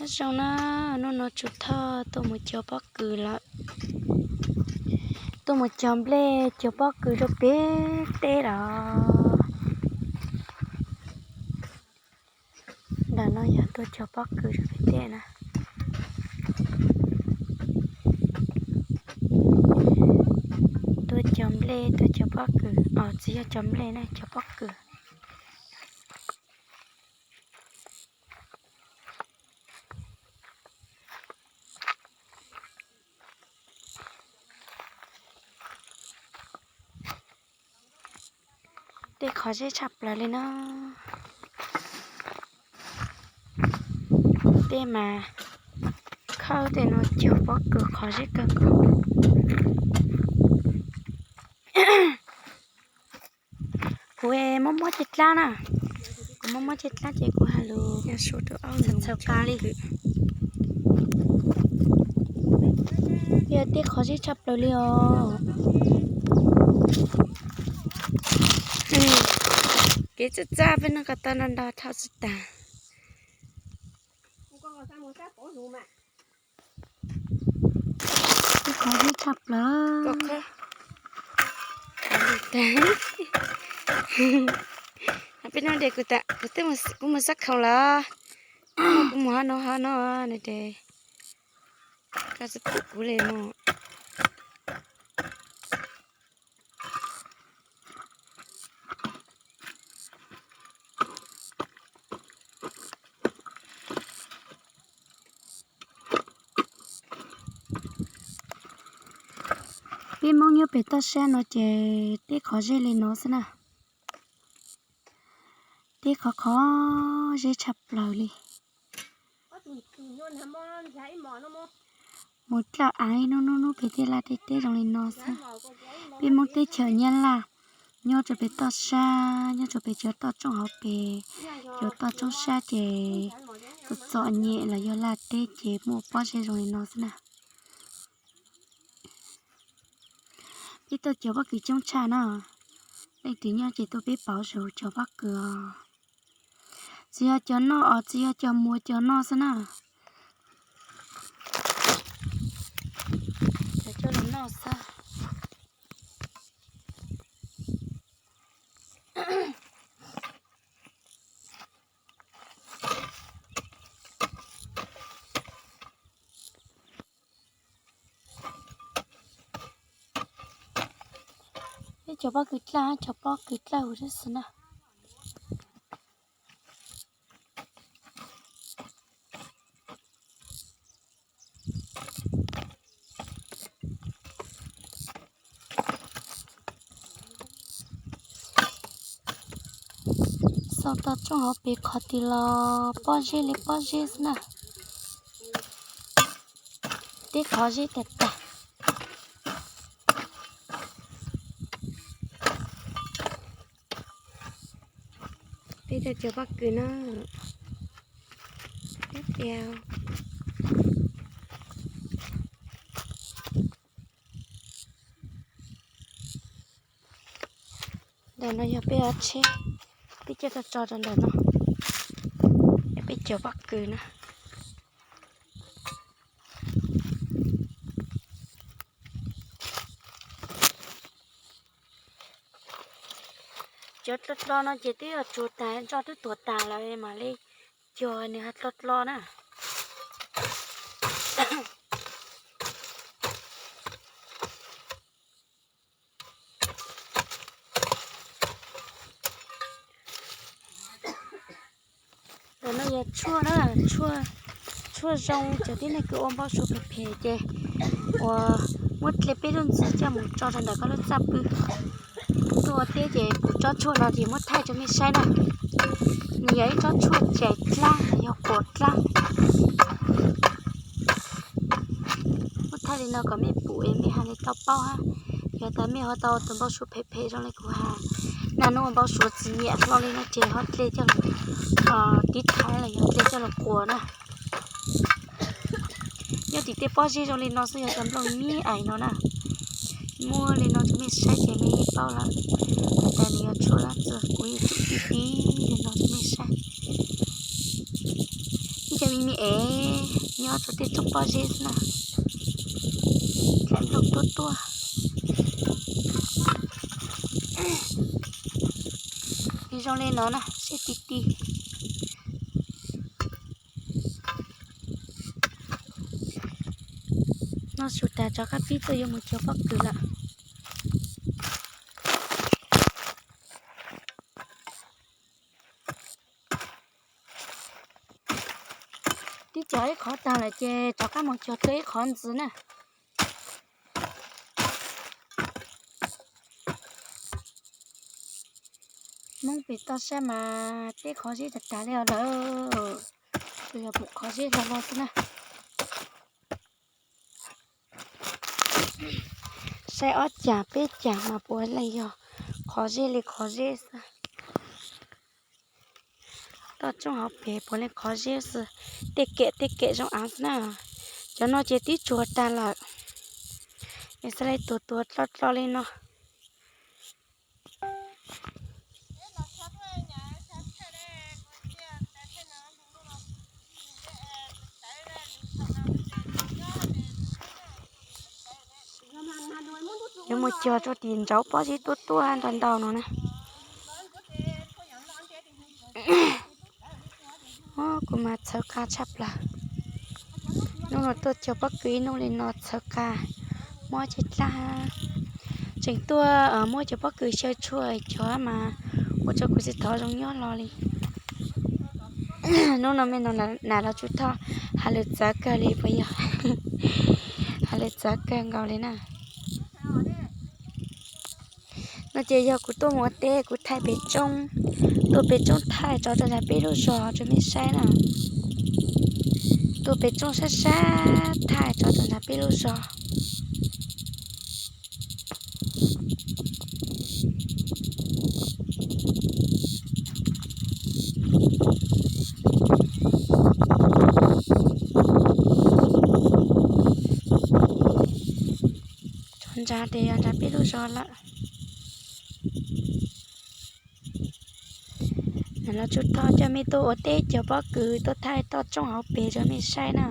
Nyob zoo na, hnub no Tsuj Thoj tuaj mus cog pob kws lawm. Tuaj mus cog nplej cog pob kws rau pem teb lawm. Ntawm no yog tuaj cog pob kws rau pem teb na. Tuaj cog nplej tuaj cog pob kws, os tsis yog cog nplej na, cog pob kws. Tej qhov zeb tshaj plaws li na. Tej mas khawb tej no cog pob kws qhov zeb kawg nkaus. Kuv muab muab caj dlab na, kuv muab muab caj dlab ces kuv hais lus txhawv txhawv qas li. Yog tej qhov zeb tshaj plaws li os. Kev txaj txaj peb noj ko taw no nrog dhau tsis tas. Tej qhov zeb tshaj plaws. Peb noj de kuv tas kuv mus xab khaum lawm. Kuv mus hov no hov no na de. Koj tsis pum kuv li no. Peb Hmoob nyob pem toj siab no ces tej qhov zeb li no xwb na. Tej qhov qhov zeb tshaj plaws li. Mus dlawb av ib hnub hnub hnub pem tej laj tej teb zoo li no xwb. Peb Hmoob teb chaws Nyab Laj nyob rau pem toj sab, nyob rau pem cov toj roob hauv pes, cov toj roob sab ces txom txom nyem los yog laj teb ces muaj pob zeb zoo li no xwb na. Peb tuaj cog pob kws coob tshaj na. Leej twg nyob ces tuaj peb pauv zog cog pob kws os. Tsis yog cog noj os, tsis yog cog muag cog noj xwb na. Cog coj los noj xwb. Peb cog pob kws dlawb, cog pob kws dlawb huv tib si na. Xauj toj roob hauv pes qhov twg los pob zeb li pob zeb xwb na. Teb qhov zeb tag tag. Peb tuaj cog pob kws na. Peb tias ntawm no yog peb ob tsheb, peb coj tuaj tso rau ntawm no, peb cog pob kws na. Cov dlo dlo no ces twb yog tsuag tas, nroj twb tuag tas lawm mam li cog nws ho dlo dlo na. Ntawm no yog tshuaj na, tshuaj zoo cov tib neeg kws ua npau suav phem phem ces uas muab dle peb lub ntxiv coj mus tso rau ntawm koj lub txaj pw. Tuaj ua teb ces kuv tsob tshuaj no ces muab thaij rau mej saib na. Nws yog ib tsob tshuaj cais dlab los yog quas dlab. Muab thaij li no kom mej pum es mej hais li tau paub hab. Yog tas mej ho tau tus npau suav phem phem zoo li kuv has, naj nub ua npau suav tsis nyiam hlo li no ces ho dle coj los tib thaiv los yog dle coj los quas na. Nyob tim tej pob zeb zoo li no xwb yog cov nplooj mib ais no na. Muab li no rau mej saib ces mej yeej paub lawm. Has tas nws yog tshuaj dab tsi, kuv yeej tsuj tib tib li no rau mej saib. Ib co me me es Nyob rau tej tsooj pob zeb xwb na, txav nplooj tuaj tuaj. Zoo li no na, seb ti ti. Noj su tas rov qab pib tuaj yuav mus cog pob kws lawm. Twb cog ib qhov tag lawm ces rov qab mus cog dua ib qhov ntxiv na. Hmoob pem toj siab mas teb qhov zeb tag tag li os lawm, tsuas yog pum qhov zeb hlo hlo xwb na. Saib ob cag peb cag mas puav leej yog qhov zeb li qhov zeb xwb. Toj roob hauv pes puav leej qhov zeb xwb, tej kem tej kem zoo av xwb na. Cov no ces twb tsuag tag lawm, es xav li tuag tuag dlo dlo li no. Yuav mus cog rau tim nrauv pob zeb tuaj tuaj ntau ntau no na. Kuv mas txhawv qa tshaj plaws. Hnub no tuaj cog pob kws ib hnub li no txhawv qa, mob caj dlaab. Tseem tuaj muab cov pob kws xyaw tshuaj cog mas ua rau kuv txiv thov zoo nyob hlo li. Hnub no me no nas los Tsuj Thoj has lus txawv kawg li puas yog? Has lus txawv kawg nkaus li na. No ces yog kuv tuaj mus ua teb, kuv thaij pem roob, tuaj pem roob thaij tso rau nram peb lub zos rau mej saib na. Tuaj pem roob sab sab thaij tso rau nram peb lub zos. Tso ntsa ces yog nram peb lub zos lawm. Nas los Tsuj Thoj coj mej tuaj ua teb cog pob kws tuaj thaij toj roob hauv pes rau mej saib na.